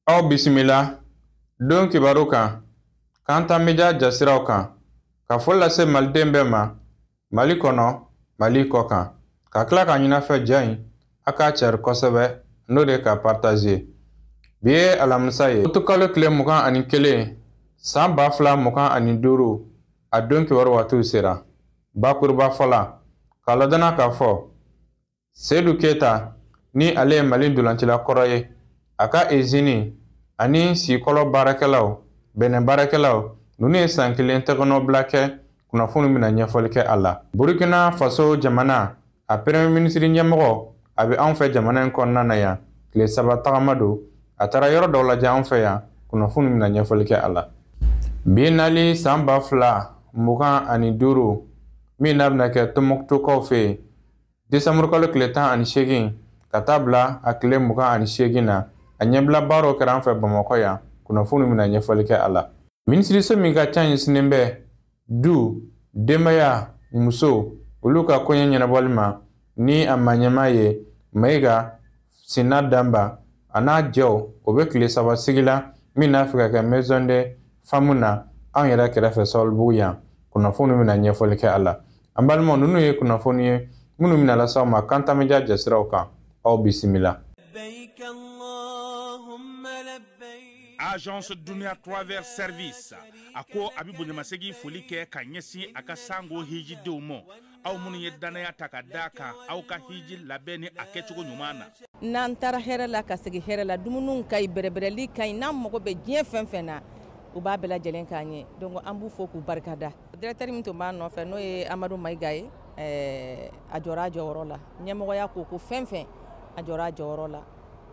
Aw bisimila don kibaru kan, Kanta Media jasiraw kan, ka foli lase maliden bɛɛ ma Mali kɔnɔ, Mali kɔ kan, ka tila ka ɲin'a fɛ ja in a k'a cari kosɛbɛ, n'o de ka partager. Bi ye alamisa ye, utukalo tile 21 san 2025, a don kibaru waatiw sera. Bakuruba fɔla k'a ladɔnna k'a fɔ Seyidu Keyita ni ale ye Mali ntolancila kɔrɔ ye, a ka izini ani sikɔlɔ baarakɛlaw, bɛnɛ baarakɛlaw ninnu ye san kelen tɛgɛnɔbila kɛ. Kunnafoni bɛna ɲɛfɔli kɛ a la. Burkina Faso jamana a premier ministre ɲɛmɔgɔ a bɛ anw fɛ jamana in kɔnɔna na yan, tile 3 tagama don, a taara yɔrɔ dɔw lajɛ anw fɛ yan. Kunnafoni bɛna ɲɛfɔli kɛ a la. Biennale san 2025 min n'a bɛna kɛ Tɔnbɔkutukaw fɛ yen desanburu kalo tile 18 ka taa bila a tile 28 na, a ɲɛbila baaraw kɛra an fɛ Bamakɔ yan. Kunnafoni bɛna ɲɛfɔli kɛ a la. Minisiriso min ka ca ɲɛsinnen bɛ du, denbaya, muso olu ka koɲɛ ɲɛnabɔli ma, ni a maaɲɛmaa ye Mayiga Sina Danba, a n'a jɛw o bɛ tile 3 sigi la min n'a fɛ ka kɛ Maison de Femme na anw yɛrɛ kɛrɛfɛ Sabalibugu yan. Kunnafoni bɛna ɲɛfɔli kɛ a la. An balimaw, ninnu ye kunnafoni ye minnu bɛna lase aw ma Kanta Media jɛsiraw kan. Aw bisimila. Agence Dunia Travel Service a ko a bɛ bonyamasegin foli kɛ ka ɲɛsin a ka sango hijidenw ma, aw minnu ye danaya ta ka d'a kan aw ka hiji labɛn ni a kɛcogo ɲuman na. N'an taara hɛrɛ la ka segin hɛrɛ la, dumuniw ka ɲi, bɛrɛbɛrɛli ka ɲi, n'an mago bɛ diɲɛ fɛn fɛn na, u b'a bɛɛ lajɛlen k'an ye. Donc an b'u fo k'u barikada. Directeur min tun b'a nɔfɛ, n'o ye Amadu Mayiga ye, a jɔra a jɔyɔrɔ la. Ɲɛmɔgɔya ko ko fɛn fɛn, a jɔra a jɔyɔrɔ la,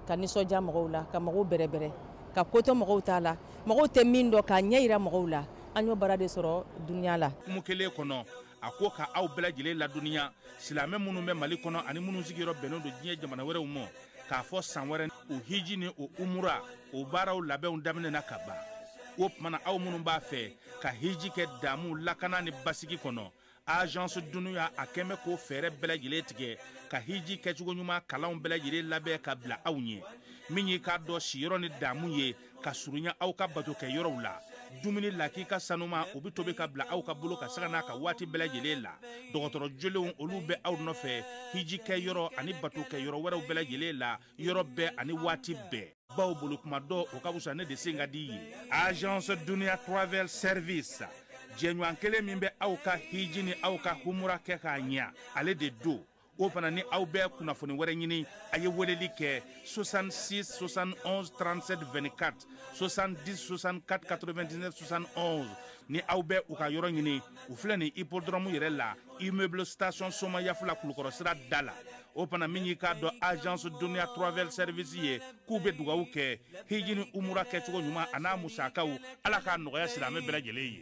ka nisɔndiya mɔgɔw la, ka mɔgɔw bɛrɛbɛrɛ, ka ko to mɔgɔw t'a la, mɔgɔw tɛ min dɔn k'a ɲɛ yira mɔgɔw la. An y'o baara de sɔrɔ dunuya la. Kumu kelen kɔnɔ, a ko ka aw bɛɛ lajɛlen ladɔnniya, silamɛ minnu bɛ Mali kɔnɔ ani minnu sigiyɔrɔ bɛnnen don diɲɛ jamana wɛrɛw ma, k'a fɔ san wɛrɛ o hiji ni o umura o baaraw labɛnw daminɛna ka ban. O tuma na, aw minnu b'a fɛ ka hiji kɛ damu, lakana ni basigi kɔnɔ, Agence Dunuya a kɛn bɛ k'o fɛɛrɛ bɛɛ lajɛlen tigɛ ka hiji kɛcogo ɲuman kalanw bɛɛ lajɛlen labɛn ka bila aw ɲɛ. Min y'i k'a dɔn siyɔrɔ ni damu ye ka surunya aw ka bato kɛ yɔrɔw la, dumuni lakika sanuma o bɛ tobi ka bila aw ka bolo ka saga n'a ka waati bɛɛ lajɛlen la. Dɔgɔtɔrɔ jolenw olu bɛ aw nɔfɛ hiji kɛ yɔrɔ ani bato kɛ yɔrɔ wɛrɛw bɛɛ lajɛlen la, yɔrɔ bɛɛ ani waati bɛɛ. Baw bolo kuma dɔ o ka fisa ne de sen ka di ye. Agence Dunuya Travel Service, jɛɲɔgɔn kelen min bɛ aw ka hiji ni aw ka humura kɛ k'a ɲɛ, ale de don. O fana ni aw bɛ kunnafoni wɛrɛ ɲini, a ye weleli kɛ 66 71 37 24, 70 64 99 71. Ni aw bɛ u ka yɔrɔ ɲini, u filɛ nin hippodrome yɛrɛ la, immeuble station Somayafula, Kulukɔrɔ sira da la. O fana min y'i k'a dɔn Agence Dunuya Travel Service ye, k'u bɛ dugawu kɛ hiji ni umura kɛcogo ɲuman a n'a musakaw, Ala k'a nɔgɔya silamɛ bɛɛ lajɛlen ye.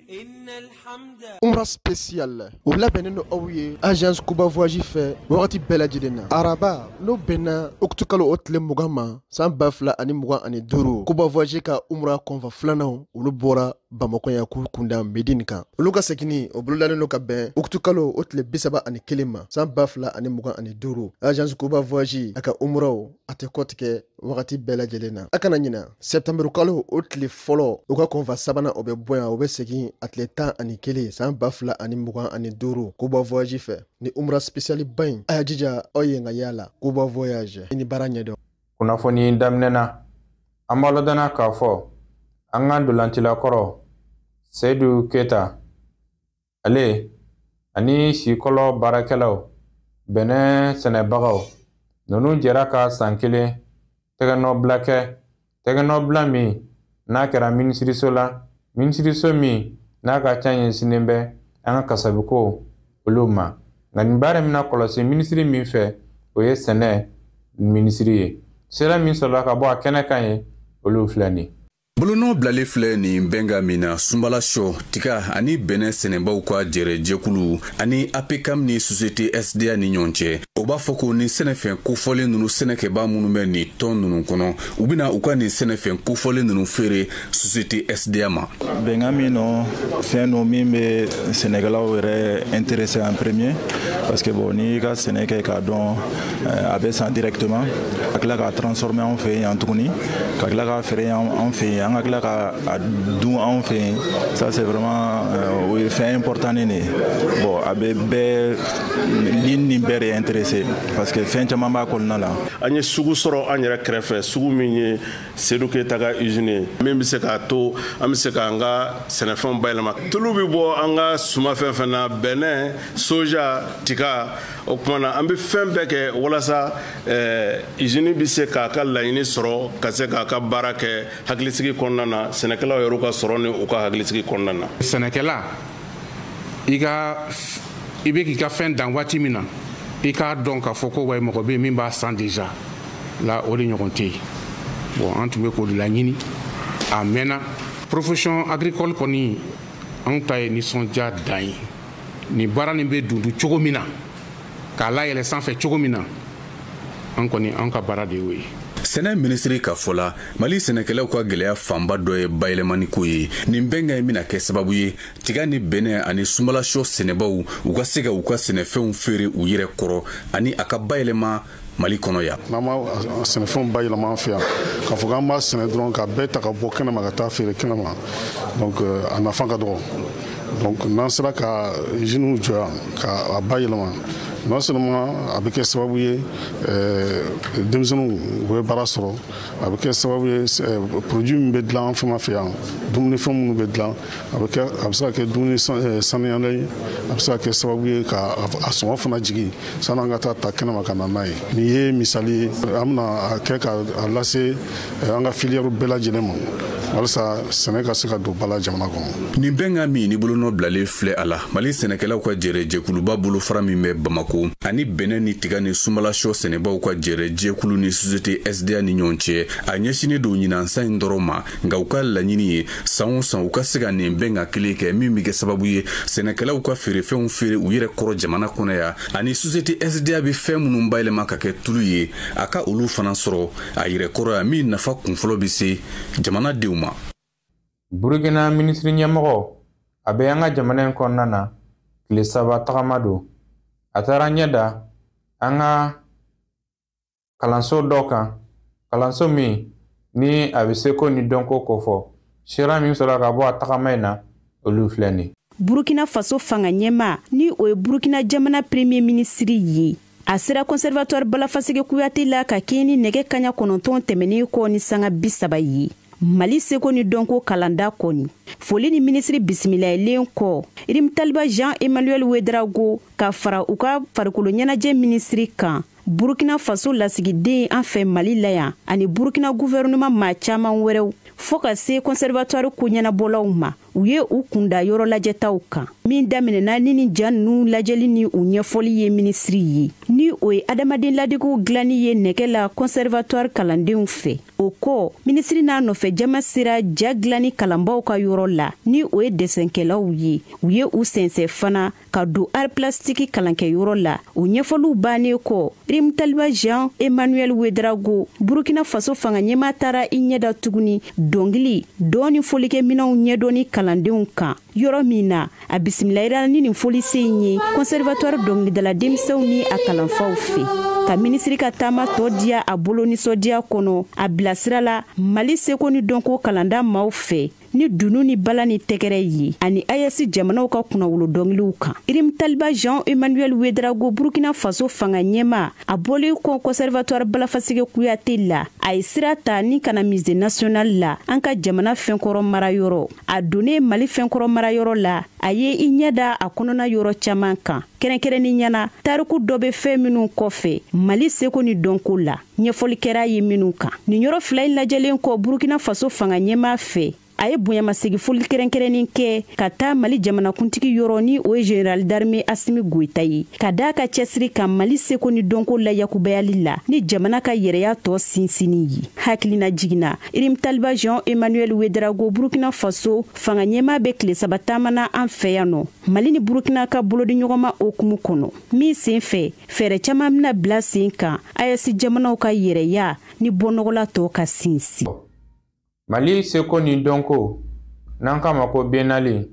Umra spécial o labɛnnen don aw ye Agence Kuba Voyage fɛ wagati bɛɛ lajɛlen na. Araba n'o bɛnna ukutukalo o tile 20 ma san 2025, Kuba Voyage ka umra convoi filanan olu bɔra Bamakɔ yan k'u kunda Medine kan. Olu ka seginni o bolodalen don ka bɛn ukutukalo o tile 31 ma san 2025. Agence Kuba Voyage a ka umraw a tɛ kɔtigɛ wagati bɛɛ lajɛlen na. A kana ɲina, sɛptanburu kalo o tile fɔlɔ, u ka convoi sabanan o bɛ bɔ yan, o bɛ segin a tile 11 san 2025 Kuba Voyage fɛ ni umra spécial ba in. A y'a jija aw ye ka y'a la Kuba Voyage i ni baara ɲɛdɔn. Kunnafoni daminɛ na, an b'a ladɔnna k'a fɔ an ka ntolancila kɔrɔ Seyidu Keyita, ale ani sikɔlɔ baarakɛlaw, bɛnɛ sɛnɛbagaw ninnu jɛra ka san kelen tɛgɛnɔbila kɛ, tɛgɛnɔbila min n'a kɛra minisiriso la, minisiriso min n'a ka ca ɲɛsinnen bɛ an ka kasabiko olu ma. Nka nin baara in bɛna kɔlɔsi minisiri min fɛ, o ye sɛnɛ minisiri ye. Sira min sɔrɔla ka bɔ a kɛnɛ kan ye, olu filɛ nin. Bolonɔ bilalen filɛ nin bɛnkan min na, sunbala sɔ, tiga ani bɛnɛ sɛnɛbaw ka jɛrɛjɛkulu ani APCAM ni société SDA ni ɲɔgɔn cɛ, o b'a fɔ ko nin sɛnɛfɛn kofɔlen ninnu sɛnɛkɛbaa minnu bɛ nin tɔn ninnu kɔnɔ, u bɛna u ka nin sɛnɛfɛn kofɔlen ninnu feere société SDA ma. Bɛnkan min nɔ, fɛn dɔ min bɛ sɛnɛkɛlaw yɛrɛ intéressé en premier, parce que bon, n'i y'i ka sɛnɛ kɛ k'a dɔn a bɛ san directement, ka tila k'a transformer anw fɛ yan tuguni, ka tila k'a feere anw fɛ yen, an ka tila ka a dun anw fɛ yen, ça c'est vraiment o ye fɛn important de ye. Bon, a bɛ bɛɛ ni nin bɛɛ de intéressé, parce que fɛn caman b'a kɔnɔna la. An ye sugu sɔrɔ an yɛrɛ kɛrɛfɛ, sugu min ye Seydou Keita ka usine ye, min bɛ se k'a to an bɛ se k'an ka sɛnɛfɛnw bayɛlɛma. Tulu bɛ bɔ an ka suma fɛn fɛn na, bɛnɛ, soja, tiga, o tuma na an bɛ fɛn bɛɛ kɛ walasa usine bɛ se k'a ka laɲini sɔrɔ, ka se k'a ka baara kɛ hakilisigi kɔnɔna na, sɛnɛkɛlaw yɛrɛ ka sɔrɔ ni u ka hakilisigi kɔnɔna na. Sɛnɛkɛla, i ka i bɛ k'i ka fɛn dan waati min na, i k'a dɔn k'a fɔ ko wa mɔgɔ bɛ yen min b'a san déjà la, o de ɲɔgɔn tɛ yen. Bon, an tun bɛ k'o de laɲini a mɛnna. Profession agricole kɔni, anw ta ye nisɔndiya dan ye. Nin baara nin bɛ dundu cogo min na, k'a layɛlɛ sanfɛ cogo min na, an kɔni, an ka baara de y'o ye. Sɛnɛ minisiri ka fɔ la, Mali sɛnɛkɛlaw ka gwɛlɛya fanba dɔ ye bayɛlɛmaniko ye. Nin bɛnkan in bɛna kɛ sababu ye tiga ni bɛnɛ ani sunbalasɔ sɛnɛbaw u ka se ka u ka sɛnɛfɛnw feere u yɛrɛ kɔrɔ, ani a ka bayɛlɛma Mali kɔnɔ yan. N'an ma sɛnɛfɛnw bayɛlɛma an fɛ yan, k'a fɔ k'an b'a sɛnɛ dɔrɔn ka bɛɛ ta ka bɔ kɛnɛma ka taa feere kɛnɛma, donc a nafa ka dɔgɔ. Donc n'an sera ka usines jɔ yan ka a bayɛlɛma, non seulement a bɛ kɛ sababu ye denmisɛnninw u bɛ baara sɔrɔ, a bɛ kɛ sababu ye produit min bɛ dilan an fana fɛ yan, dumunifɛn minnu bɛ dilan, a bɛ kɛ, a bɛ se ka kɛ dumuni sanuyalen ye, a bɛ se ka kɛ sababu ye ka a sɔngɔ fana jigin sanni an ka taa ta kɛnɛma ka na n'a ye. Nin ye misali ye, an bɛna a kɛ ka a lase an ka filière bɛɛ lajɛlen ma walasa sɛnɛ ka se ka don ba la jamana kɔnɔ. Nin bɛnkan min ni bolonɔ bilalen filɛ a la, Mali sɛnɛkɛlaw ka jɛrɛjɛkuluba bolofara min bɛ Bamako ani bɛnɛ ni tiga ni sunbalasɔ sɛnɛbaw ka jɛrɛjɛkulu ni société SDA ni ɲɔgɔn cɛ, a ɲɛsinnen don ɲinansan in dɔrɔn ma, nka u ka laɲini ye san o san u ka se ka nin bɛnkan kelen kɛ min bɛ kɛ sababu ye sɛnɛkɛlaw ka feerefɛnw feere u yɛrɛ kɔrɔ jamana kɔnɔ yan, ani société SDA bɛ fɛn minnu bayɛlɛma ka kɛ tulu ye, a ka olu fana sɔrɔ a yɛrɛ kɔrɔ yan, min nafa kunfɔlɔ bɛ se jamanadenw ma. Burukina minisiri ɲɛmɔgɔ, a bɛ an ka jamana in kɔnɔna na tile 3 tagama don. A taara ɲɛ da an ka kalanso dɔ kan, kalanso min ni a bɛ seko ni dɔnko kofɔ. Sira min sɔrɔ ka bɔ a tagama in na, olu filɛ nin. Burukina Faso fanga ɲɛmaa, ni o ye Burukina jamana premier ministre ye, a sera conservatoire Balafaseke Kuyate la ka kɛɲɛ ni nɛgɛ kaɲa 9 tɛmɛnen kɔ ni sanga 30 ye. Mali seko ni dɔnko kalanda kɔni foli ni minisiri bisimilayelen kɔ, Rimtaliba Jean Emmanuel Ouedraogo ka fara u ka farikolo ɲɛnajɛ minisiri kan, Burukina Faso lasigiden an fɛ Mali la yan ani Burukina gouvernement maa caman wɛrɛw, fɔɔ ka se conservatoire ko ɲɛnabɔlaw ma, u ye u kunda yɔrɔ lajɛtaw kan min daminɛna ni ja ninnu lajɛli ni u ɲɛfɔli ye minisiri ye, ni o ye adamaden ladigiw dilanni ye nɛgɛ la conservatoire kalandenw fɛ. O kɔ, minisiri n'a nɔfɛ jama sera ja dilanni kalanbaw ka yɔrɔ la, ni o ye dɛsɛnkɛlaw ye. U ye u sɛnsɛn fana ka don art plastique kalankɛyɔrɔ la. O ɲɛfɔliw bannen kɔ, Rimtaliba Jean Emmanuel Ouedraogo, Burukina Faso fanga ɲɛmaa, taara i ɲɛda tuguni dɔnkili dɔɔni ni folikɛminɛnw ɲɛdɔnni kalandenw kan, yɔrɔ min na a bisimilayira ni nin folisen in ye conservatoire dɔnkilidala denmisɛnw ni a kalanfaw fɛ. Ka minisiri ka taama tɔ diya a bolo nisɔndiya kɔnɔ, a bilasira la Mali seko ni dɔnko kalanda maaw fɛ ni dunu ni bala ni tɛgɛrɛ ye ani AES jamanaw ka kunnawolo dɔnkiliw kan. Rimtaliba Jean Emmanuel Ouedraogo, Burukina Faso fanga ɲɛmaa, a bɔlen kɔ conservatoire Balafaseke Kuyate la, a ye sira ta ni kana musée national la, an ka jamana fɛnkɔrɔ marayɔrɔ. A donnen Mali fɛnkɔrɔ marayɔrɔ la, a ye i ɲɛ da a kɔnɔna yɔrɔ caman kan, kɛrɛnkɛrɛnni ɲɛna tariku dɔ bɛ fɛn minnu kɔfɛ Mali seko ni dɔnko la, ɲɛfɔli kɛra ye minnu kan. Nin yɔrɔ fila in lajɛlen kɔ Burukina Faso fanga ɲɛmaa fɛ, A ye bonyamasegin foli kɛrɛnkɛrɛnnen kɛ ka taa Mali jamanakuntigi yɔrɔ, ni o ye général d'armée Asimi Goyita ye, ka d'a ka cɛsiri kan Mali seko ni dɔnko layakubayali la ni jamana ka yɛrɛya tɔ sinsinni ye. Hakilina jiginna, Rimtalba Jean Emmanuel Ouedraogo, Burkina Faso fanga ɲɛmaa, bɛ tile 3 taama na an fɛ yan nɔ, Mali ni Burkina ka bolodiɲɔgɔnma hukumu kɔnɔ, min sen fɛ fɛɛrɛ caman bɛna bila sen kan AES jamanaw ka yɛrɛya ni bɔnɔgɔla tɔ ka sinsin. Mali seko ni dɔnko, n'an k'a ma ko biennale,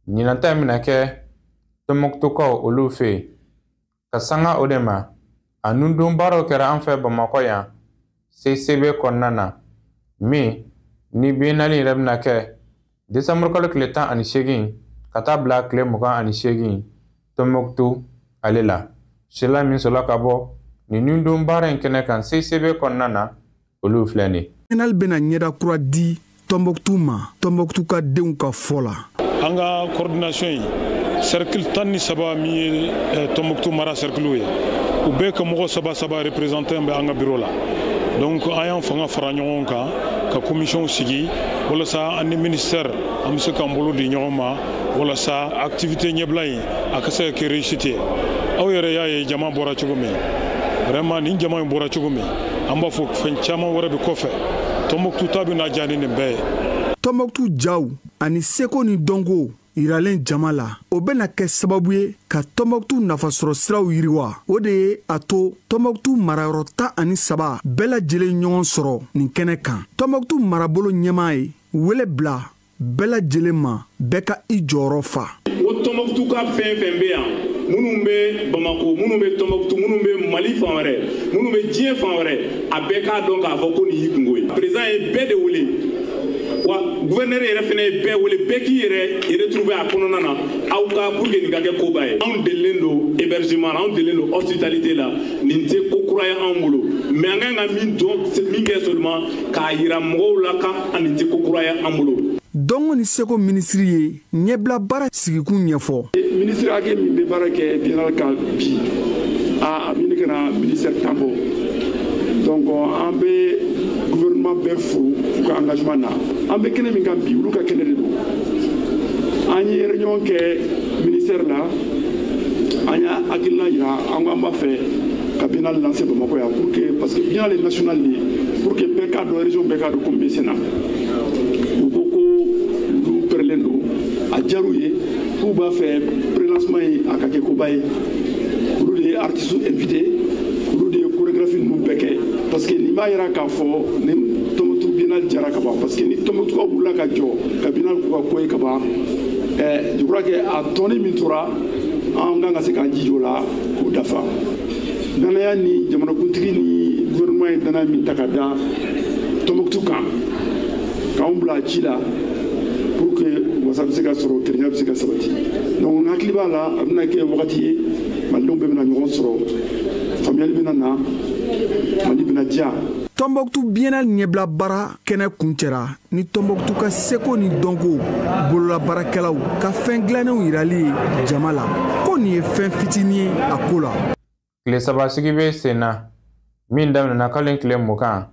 ɲinan ta in bɛna kɛ Tɔnbɔkutukaw olu fɛ yen. Ka sanga o de ma, a nundon baaraw kɛra an fɛ Bamakɔ yan CCB kɔnɔna na, min ni biennale yɛrɛ bɛna kɛ desanburu kalo tile 18 ka taa bila tile 28 Tɔnbɔkutu ale la. Sila min sɔrɔla ka bɔ nin nundon baara in kɛnɛ kan CCB kɔnɔna na, olu filɛ nin ye. Biennale bɛna ɲɛda kura di Tɔnbɔkutu ma, Tɔnbɔkutu ka denw ka fɔ la. An ka coordination ye cercle 13 min ye Tɔnbɔkutu mara cercle ye, u bɛɛ ka mɔgɔ saba saba représentant bɛ an ka bureau la. Donc an y'an fanga fara ɲɔgɔn kan ka commission sigi walasa an ni ministère an bɛ se k'an bolo di ɲɔgɔn ma walasa activité ɲɛbila in a ka se ka kɛ réussite ye. Aw yɛrɛ y'a ye jama bɔra cogo min, vraiment nin jama in bɔra cogo min, an b'a fɔ fɛn caman wɛrɛ bɛ kɔfɛ. Tɔnbɔkutu ta bɛna diya ni nin bɛɛ ye. Tɔnbɔkutu jaw ani seko ni dɔnko yiralen jama la, o bɛna kɛ sababu ye ka Tɔnbɔkutu nafasɔrɔ siraw yiriwa. O de ye a to Tɔnbɔkutu marayɔrɔ 13 bɛɛ lajɛlen ɲɔgɔn sɔrɔ nin kɛnɛ kan. Tɔnbɔkutu marabolo ɲɛmaa ye wele bila bɛɛ lajɛlen ma, bɛɛ ka i jɔyɔrɔ fa. O Tɔnbɔkutu ka fɛn fɛn bɛ yan, minnu bɛ Bamako, minnu bɛ Tɔnbɔkutu, minnu bɛ Mali fan wɛrɛ, minnu bɛ diɲɛ fan wɛrɛ, a bɛɛ k'a dɔn k'a fɔ ko nin y'i kungo ye. Président ye bɛɛ de wele, wa gouverneur yɛrɛ fana ye bɛɛ wele, bɛɛ k'i yɛrɛ retrouver a kɔnɔna na, aw ka pour que nin ka kɛ koba ye. Anw delilen don hébergement la, anw delilen don hospitalité la, nin tɛ ko kura ye anw bolo, mais an kan ka min dɔn, min kɛ seulement k'a yira mɔgɔw la kan nin tɛ ko kura ye an bolo. Dɔnko ni seko minisiri ye ɲɛbila baara sigikun ɲɛfɔ. Minisiri hakɛ min bɛ baara kɛ biennale kan bi, a bɛ ɲini ka na ministère 10 bɔ. Donc an bɛ gouvernement bɛɛ fo u ka engagement na. An bɛ kɛnɛ min kan bi, olu ka kɛnɛ de don. An ye réunion kɛ ministère la, an y'a hakilina yira, an ko an b'a fɛ ka biennale lancer Bamakɔ yan pour que, parce que biennale ye national de ye, pour que bɛɛ k'a dɔn, région bɛɛ k'a dɔn ko min bɛ sen na. U ko ko olu pɛrɛlen don, a diyar'u ye, k'u b'a fɛ prélancement ye a ka kɛ koba ye. Olu de ye artistes invité, olu de ye chorégraphie ninnu bɛɛ kɛ, parce que nin b'a yira k'a fɔ ni Tɔnbɔkutu biennale jara ka ban, parce que ni Tɔnbɔkutukaw wulila ka jɔ ka biennale k'u ka ko ye ka ban, je crois que a tɔni min tora, an kan ka se k'an jija o la k'o dafa. Danaya ni jamanakuntigi ni gouvernement ye danaya min ta ka da Tɔnbɔkutu kan, k'anw bila ci la pour que wasa bɛ se ka sɔrɔ, kelenya bɛ se ka sabati. Donc n hakili b'a la, a bɛna kɛ wagati ye malidenw bɛɛ bɛna ɲɔgɔn sɔrɔ, faamuyali bɛna na, Mali bɛna diya. Tɔnbɔkutu biennale ɲɛbila baara kɛnɛ kuncɛra ni Tɔnbɔkutu ka seko ni dɔnko bololabaarakɛlaw ka fɛn dilannenw yirali ye jama la, ko nin ye fɛn fitinin ye a ko la. Tile 3 sigi bɛ sen na min daminɛna kalo in tile 20,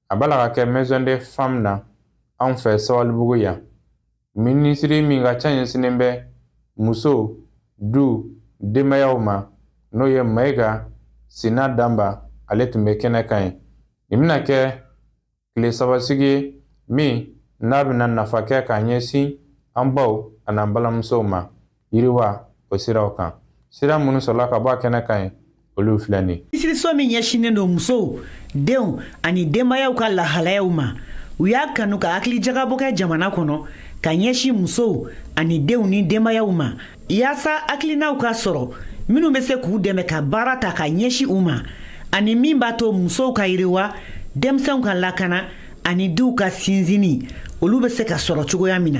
a b'a la ka kɛ maison de femme na anw fɛ Sabalibugu yan. Minisiri min ka ca ɲɛsinnen bɛ muso, du, denbayaw ma, n'o ye Mayiga Sina Danba, ale tun bɛ kɛnɛ kan ye. Nin bɛna kɛ tile 3 sigi ye min n'a bɛna nafa kɛ k'a ɲɛsin an baw an'an balimamusow ma yiriwa o siraw kan. Sira minnu sɔrɔla ka bɔ a kɛnɛ kan ye, olu filɛ nin ye. Minisiriso min ɲɛsinnen don musow, denw ani denbayaw ka lahalayaw ma, u y'a kanu ka hakili jagabɔ kɛ jamana kɔnɔ ka ɲɛsin musow ani denw ni denbayaw ma, yaasa hakilinaw ka sɔrɔ minnu bɛ se k'u dɛmɛ ka baara ta ka ɲɛsin u ma, ani min b'a to musow ka yiriwa, denmisɛnw ka lakana ani duw ka sinsinni, olu bɛ se ka sɔrɔ cogoya min na.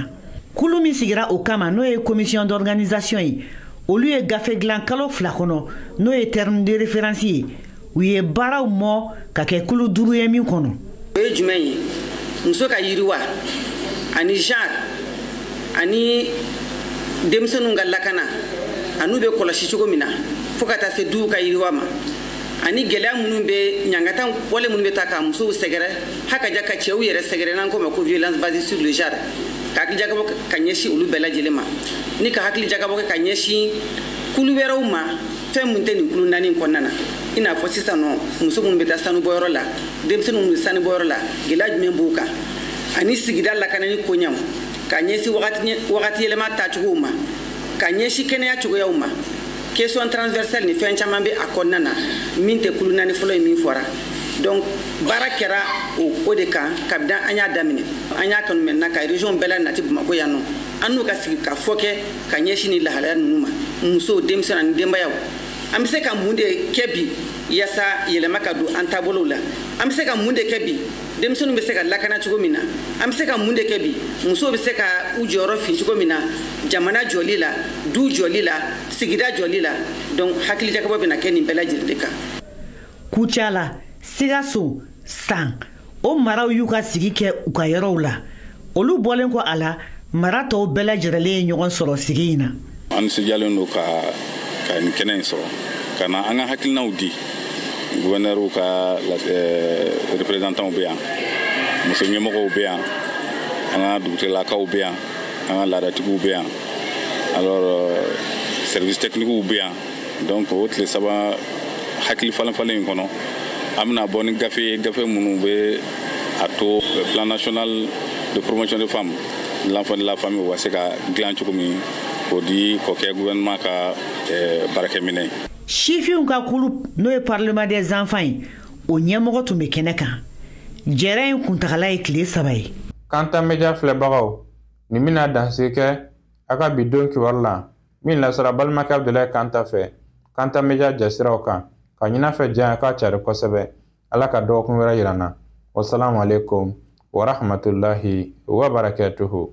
Kulu min sigira o kama, n'o ye commission d'organisation ye, olu ye gafe dilan kalo 2 kɔnɔ, n'o ye terme de référence ye. U ye baaraw mɔ ka kɛ kulu 5 ye min kɔnɔ. O ye jumɛn ye? Muso ka yiriwa ani genre ani denmisɛnninw ka lakana, an'u bɛ kɔlɔsi cogo min na, fo ka taa se duw ka yiriwa ma. Ani gɛlɛya minnu bɛ ɲangata wale minnu bɛ taa ka musow sɛgɛrɛ, hakaja ka cɛw yɛrɛ sɛgɛrɛ, n'an ko ma ko violence basée sur le genre, ka hakili jagabɔ ka ɲɛsin olu bɛɛ lajɛlen ma, ni ka hakili jagabɔ kɛ ka ɲɛsin kulu wɛrɛw ma, fɛn mun tɛ nin kulu naani kɔnɔna na. I n'a fɔ sisan nɔ, muso minnu bɛ taa sanubɔyɔrɔ la, denmisɛnnin minnu bɛ sanubɔyɔrɔ la, gɛlɛya jumɛn b'u kan, ani sigida lakanani koɲɛw, ka ɲɛsin wagati yɛlɛma taacogow ma, ka ɲɛsin kɛnɛya cogoyaw ma. Question transversale ni fɛn caman bɛ a kɔnɔna na min tɛ kulu naani fɔlɔ ye min fɔra. Donc baara kɛra o de kan kabini an y'a daminɛ. An y'a kanu maintenant ka région bɛɛ la nati Bamakɔ yan nɔ, an n'u ka sigi ka fɔ kɛ ka ɲɛsin ni lahalaya ninnu ma, musow, denmisɛnnin ani denbayaw. An bɛ se ka mun de kɛ bi yaasa yɛlɛma ka don an taabolow la? An bɛ se ka mun de kɛ bi denmisɛnninw bɛ se ka lakana cogo min na? An bɛ se ka mun de kɛ bi musow bɛ se ka u jɔyɔrɔ fin cogo min na jamana jɔli la, du jɔli la, sigida jɔli la? Donc hakilijakabɔ bɛna kɛ nin bɛɛ lajɛlen de kan. Kucala, Sikaso, San, o maraw y'u ka sigi kɛ u ka yɔrɔw la. Olu bɔlen kɔ a la, mara tɔw bɛɛ lajɛlen ye ɲɔgɔn sɔrɔ sigi in na. An nisɔndiyalen don ka nin kɛnɛ in sɔrɔ ka na an ka hakilinaw di. Gouverneur ka représentants bɛ yan, muso ɲɛmɔgɔw bɛ yan, an ka dugutigilakaw bɛ yan, an ka laadatigiw bɛ yan, alors service technique bɛ yan. Donc o tile 3 hakili falen falen in kɔnɔ, an bɛna bɔ ni gafe ye, gafe minnu bɛ a to plan national de promotion des femmes, de l'enfant, de la famille o ka se ka dilan cogo min, k'o di k'o kɛ gouvernement ka baarakɛminɛ ye. Sifinw ka kulu, n'o ye Parlement des enfants ye, o ɲɛmɔgɔ tun bɛ kɛnɛ kan. Jɛrɛ in kuntagala ye tile 3 ye. Kanta Media filɛbagaw, nin bɛna dansigi kɛ a ka bi don kibaru la min lasara balimakɛ Abudulayi Kanta fɛ Kanta Media jasiraw kan, ka ɲin'a fɛ diya k'a cari kosɛbɛ. Ala ka dɔgɔkun wɛrɛ yira n na. Wasalamu alaikum warahmatullahi wabarakatuhu.